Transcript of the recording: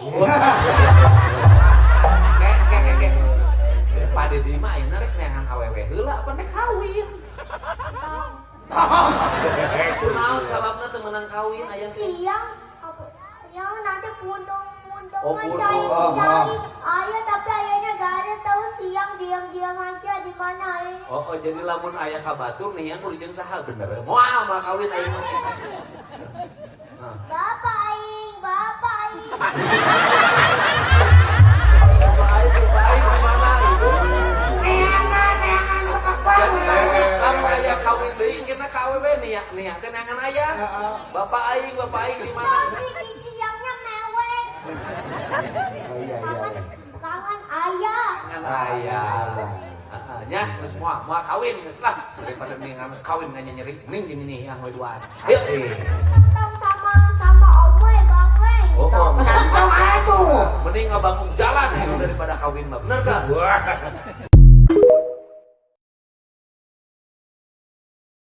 Kek kek kek kek. Pak Dedi mah ayeuna rek neangan awewe heula apa rek kawin? Tong. Kunaon sababna teu meunang kawin aya teh? Siang apa? Yang nanti pundung-pundung Oh, kan pundung. cari Oh, cari ayah, tapi ayahnya gak ada tahu, siang diam-diam aja di mana ayahnya. Oh, jadi lamun aya ka batur nih yang kudu jeung saha bener. Moal moal kawin ayeuna. Nah. Bapak aing, bapak aing. Bapak aing, bapak aing di mana gitu. Neangan, neangan bapak. Jadi lamun aya kawin deui kita ka awewe nih ya, nih teh neangan aya. Bapak aing di mana? Masih di siangnya mewek. Oh iya. Kangen, Iya. kangen ayah. Neangan aya. Heeh, nya geus moal moal kawin geus lah daripada nih kawin nganya nyeri mending gini nih yang we duaan. Ayo. Asik. Tong sama sama om we, bang we. Oh. Tong atuh. Mending ngabangun jalan ya daripada kawin mah. Bener gak? Wah.